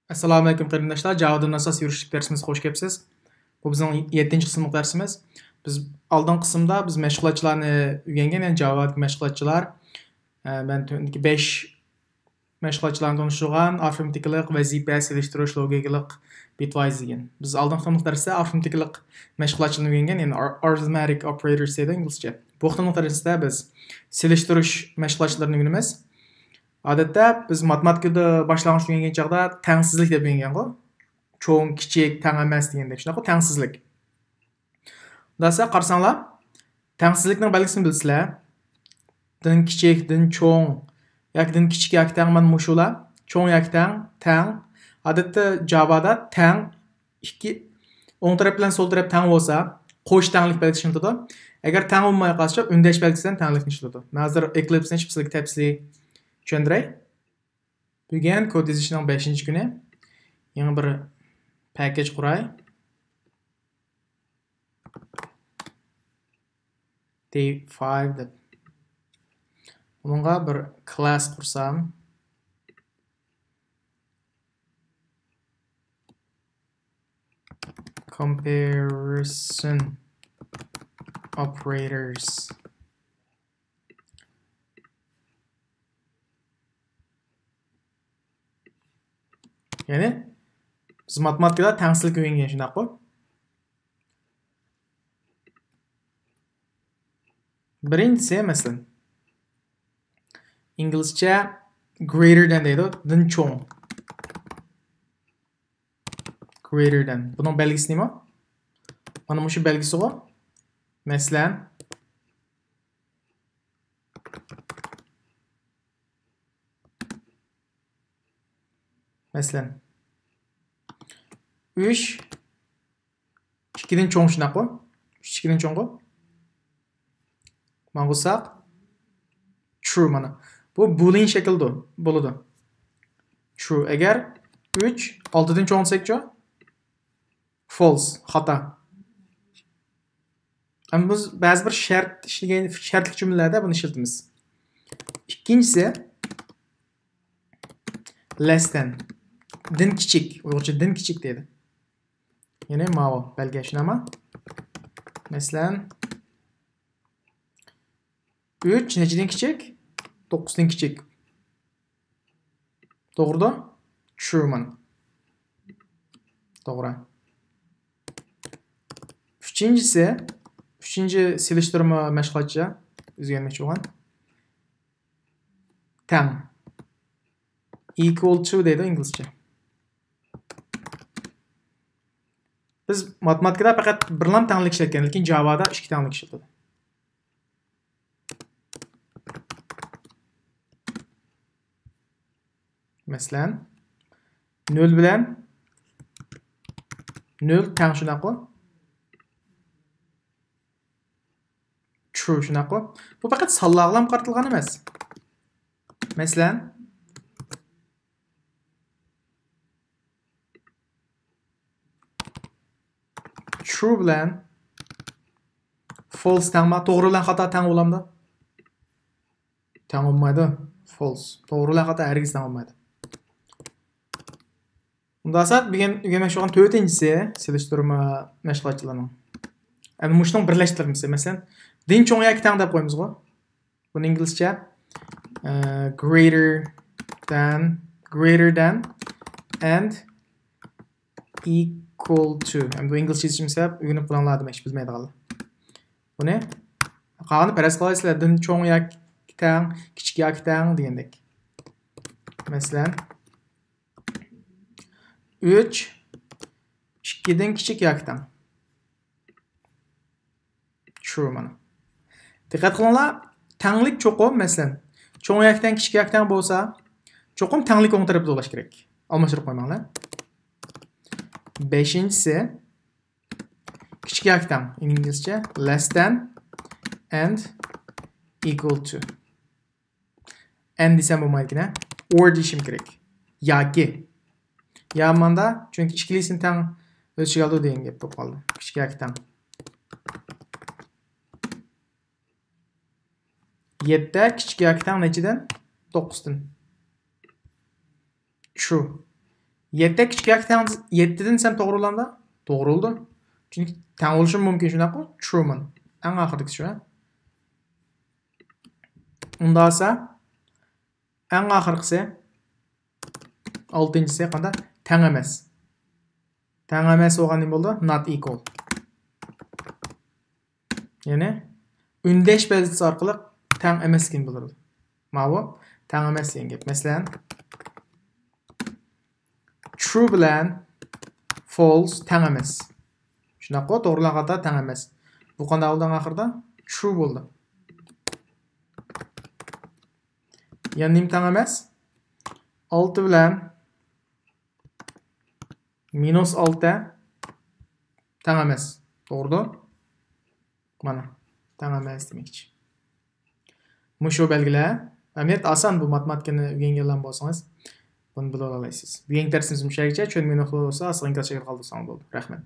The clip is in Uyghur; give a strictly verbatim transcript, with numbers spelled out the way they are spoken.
ئەسسالامۇئەلەيكۇم قېرىنداشلار، جاۋادىن ئاساس يۈرۈشلۈك دەرسىمىزگە خوش كەپسىز. بۇ بىزنىڭ يەتتىنچى قىسىملىق دەرسىمىز. بىز ئالدىنقى قىسىمدا بىز مەشغۇلاتچىلارنى ئۆگەنگەن، يەنى جاۋادىكى مەشغۇلاتچىلار. ئە، مەن تۆۋەندىكى بەش مەشغۇلاتچىلارنى تونۇشتۇرغان: ئارىفمېتىكىلىق، ۋەزىپە، سېلىشتۇرۇش، لوگىكىلىق، بىتۋايز دېگەن. بىز ئالدىنقى قىسىملىق دەرستە ئارىفمېتىكىلىق مەشغۇلاتچىلارنى ئۆگەنگەن، يەنى ar-، arithmetic operators دەيدۇ ئىنگلىزچە. بۇ قېتىملىق دەرستە بىز سېلىشتۇرۇش مەشغۇلاتچىلىرىنى ئۆگىنىمىز. ئادەتتە بىز ماتېماتىكىدا باشلانغۇچ ئۆگەنگەن چاغدا تەڭسىزلىك دەپ ئۆگەنگەنغۇ. چوڭ، كىچىك، تەڭ ئەمەس دېگەندەك، شۇنداققۇ؟ تەڭسىزلىك. داسا قارىساڭلار، تەڭسىزلىكنىڭ بەلگىسىنى بىلىسىلەر. دىن كىچىك، دىن چوڭ، ياكى دىن كىچىك ياكى تەڭ، مانا مۇشۇلار. چوڭ ياكى تەڭ، تەڭ. ئادەتتە جاۋادا تەڭ ئىككى، ئوڭ تەرەپ بىلەن سول تەرەپ تەڭ بولسا، قوش تەڭلىك بەلگىسى ئىشلىتىدۇ. ئەگەر تەڭ بولماي قالسا، ئۈندەش بەلگىسى بىلەن تەڭلىكنى ئىشلىتىدۇ. مەن ھازىر ئېكلىپسنى سىزگە تەپسىلىي چۈشەندۈرەي. بۈگۈن كود يېزىشنىڭ بەشىنچى كۈنى. يېڭى بىر پەكەج قۇراي. Day five دەپ. بۇنىڭغا بىر كلاس قۇرسام. Comparison operators. يەنى بىز ماتېماتىكىدا تەڭسىزلىك ئۆگەنگەن، شۇنداققۇ؟ بىرىنچىسى، مەسىلەن، ئىنگلىزچە greater than دەيدۇ، دىن چوڭ. Greater than. بۇنىڭ بەلگىسى نېمە؟ مانا مۇشۇ بەلگىسىغۇ. مەسىلەن، مەسىلەن، ئۈچ ئىككىدىن چوڭ، شۇنداققۇ؟ ئۈچ ئىككىدىن چوڭغۇ؟ ماڭغۇساق true مانا. بۇ boolean شەكىلدۇ، بولىدۇ. True. ئەگەر ئۈچ ئالتىدىن چوڭ دېسەكچۇ؟ False، خاتا. ئەمما بىز بەزى بىر شەرت ئىشلىگەن، شەرتلىك جۈملىلەردە بۇنى ئىشلىتىمىز. ئىككىنچىسى، less than. دىن كىچىك. ئۇيغۇرچە دىن كىچىك دەيدۇ. يەنى ماۋۇ بەلگە، شۇنداقمۇ؟ مەسىلەن، ئۈچ نەچچىدىن كىچىك؟ توققۇزدىن كىچىك. توغرىدۇ؟ True مانا. توغرا. ئۈچىنچىسى، ئۈچىنچى سېلىشتۇرما مەشغۇلاتچە ئۆزگەرمەكچى بولغان. تەڭ. Equal to دەيدۇ ئىنگلىزچە. بىز ماتېماتىكىدا پەقەت بىرلا تەڭلىك ئىشلەتكەن، لېكىن جاۋادا ئىككى تەڭلىك ئىشلىتىدۇ. مەسىلەن، نۆل بىلەن نۆل تەڭ، شۇنداققۇ؟ True، شۇنداققۇ؟ بۇ پەقەت سانلارغىلا قارىتىلغان ئەمەس. مەسىلەن، true بىلەن false تەڭما؟ توغرا بىلەن خاتا تەڭ بولامدۇ؟ تەڭ بولمايدۇ. False. توغرا بىلەن خاتا ھەرگىز تەڭ بولمايدۇ. ئۇنداق بولسا، بۈگۈن ئۆگەنمەكچى بولغان تۆتىنچىسى سېلىشتۇرما مەشغۇلاتچىلىرىنىڭ. ئەمدى مۇشۇنىڭ بىرلەشتۈرمىسى. مەسىلەن، دىن چوڭ ياكى تەڭ دەپ قويىمىزغۇ. بۇنى ئىنگلىزچە، ئە، greater than، greater than and equal to. ئەمدى بۇ ئىنگلىزچە يېزىشىم سەۋەب، ئۆگىنىپ بولۇڭلار دېمەكچى، بىلمەيدىغانلار. بۇنى قالغىنى پەرەز قىلالايسىلەر، دىن چوڭ ياكى تەڭ، كىچىك ياكى تەڭ دېگەندەك. مەسىلەن، ئۈچ ئىككىدىن كىچىك ياكى تەڭ. True مانا. دىققەت قىلىڭلار، تەڭلىك چوقۇم، مەسىلەن، چوڭ ياكى تەڭ، كىچىك ياكى تەڭ بولسا، چوقۇم تەڭلىك ئوڭ تەرەپتە بولۇش كېرەك. ئالماشتۇرۇپ قويماڭلار. بەشىنچىسى، كىچىك ياكى تەڭ، ئىنگلىزچە less than and equal to. And دېسەم بولمايدىكەن، ھە؟ Or دېيىشىم كېرەك. ياكى. يا ماندا، چۈنكى ئىككىلىسىنى تەڭ ئۆز ئىچىگە ئالىدۇ دېگەن گەپ بولۇپ قالدى. كىچىك ياكى تەڭ. يەتتە كىچىك ياكى تەڭ نەچچىدىن؟ توققۇزدىن. True. يەتتە كىچىك ياكى تەڭ، يەتتىدىن دېسەم توغرا بولامدا؟ توغرا بولىدۇ. چۈنكى تەڭ بولۇشى مۇمكىن، شۇنداققۇ؟ True مانا. ئەڭ ئاخىرىدىكىسى شۇ، ھە؟ ئۇندا بولسا، ئەڭ ئاخىرقىسى، ئالتىنچىسى قانداق؟ تەڭ ئەمەس. تەڭ ئەمەس بولغان نېمە بولىدۇ؟ Not equal. يەنى ئۈندەش بەلگىسى ئارقىلىق تەڭ ئەمەسلىكىنى بىلدۈرىدۇ. ماۋۇ تەڭ ئەمەس دېگەن گەپ. مەسىلەن، true بىلەن false تەڭ ئەمەس. شۇنداققۇ؟ توغرا بىلەن خاتا تەڭ ئەمەس. بۇ قانداق بولدى ئەڭ ئاخىرىدا؟ True بولدى. يەنە نېمە تەڭ ئەمەس؟ ئالتە بىلەن مىنۇس ئالتە تەڭ ئەمەس. توغرىدۇ؟ مانا، تەڭ ئەمەس دېمەكچى. مۇشۇ بەلگىلەر. ئەمەلىيەتتە ئاسان، بۇ ماتېماتىكىنى ئۆگەنگەنلەر بولسىڭىز، بۇنى بىلىۋالالايسىز. بۈگۈنكى دەرسىمىز مۇشۇ يەرگىچە. چۈشەنمىگەن نۇقتىلار بولسا، ئاستىغا ئىنكاس شەكلىدە قالدۇرساڭلار بولىدۇ. رەھمەت.